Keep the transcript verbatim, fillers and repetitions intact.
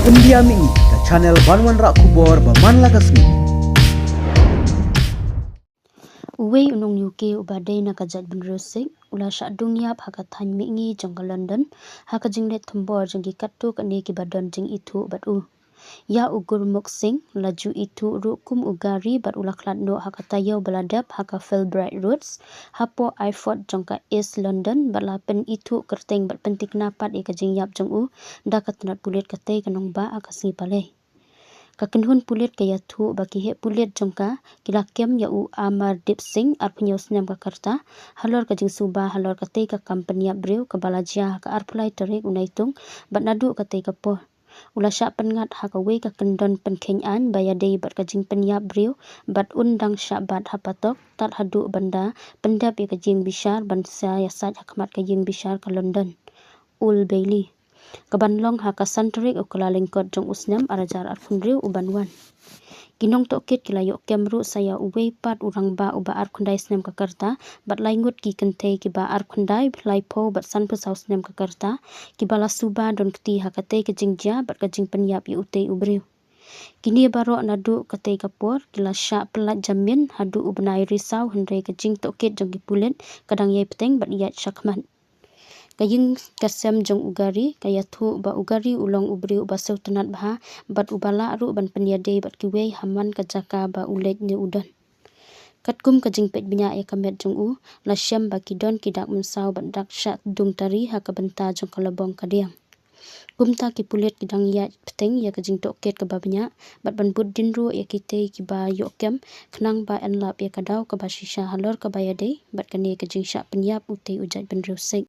India Mihngi, ka channel ban wanrah khubor ba man la ka sngi. Uwei u nong U K uba dei na ka jaitbynriew Sikh u la shah dung ïap ha ka thaiñ mihngi jong ka London ha ka jingleit thombor jong ki katto katne kiba don jingithuh bad u. Ïa u Gurmukh Singh la ju ithuh ruh kum u Gari bad u la khlad noh ha ka taïew ba la dep ha ka Fulbright Roads hapoh Ilford jong ka East London bad la pynithuh kyrteng bad pynthikna pat ïa ka jingïap jong u da ka tnat pulit katei ka nongbah ha ka sngi Palei. Ka kynhun pulit ka ïathuh ba ki heh pulit jong ka ki la kem ïa u Amardeep Singh, arphew hynñiew snem ka rta, halor ka jingsuba halor katei ka kam pynïap briew kaba la jia ha ka arphew lai tarik u Naitung bad naduh katei ka por u la shah pynngat ha kawei ka kyndon pynkheiñ aiñ ba ïadei bad ka jingpynïap briew bad un dang shah bat ha patok tad haduh ban da pyndep ïa ka ïing bishar ban sa ïasaid ha khmat ka ïing bishar ka London Old Bailey, kaban long ha ka san tarik u Kyllalyngkot jong u snem ar hajar arphew hynriew uban wan. Ki nongtohkit ki la ïoh kem ruh sa ïa uwei pat u rangbah uba arphew khyndai snem ka rta bad lai ngut ki kynthei kiba arphew khyndai, laiphew bad sanphew saw snem ka rta kiba la suba don kti ha katei ka jingjia bad ka jingpynïap ïa utei u briew. Kine baroh naduh katei ka por ki la shah pyllait jamin haduh u bnai Risaw, hynrei ka jingtohkit jong ki pulit ka dang ïai bteng bad ïaid shakhmat. Ka ïing ka sem jong u Gari ka ïathuh ba u Gari u long u briew uba sngewtynnat bha bad uba lah ruh ban pynïadei bad kiwei ha man ka jaka ba u leit ne u don. Katkum ka jingpeit bniah ïa ka met jong u, la shem ba ki don ki dak mynsaw bad dak shah dung tari ha ka bynta jong ka labong ka diang. Kumta ki pulit ki dang ïaid bteng ïa ka jingtohkit kaba bniah bad ban bud dien ruh ïa kitei kiba ïoh kem khnang ba yn lap ïa ka daw kaba shisha halor kaba ïadei bad kane ka jingshah pynïap utei u jaitbynriew Sikh.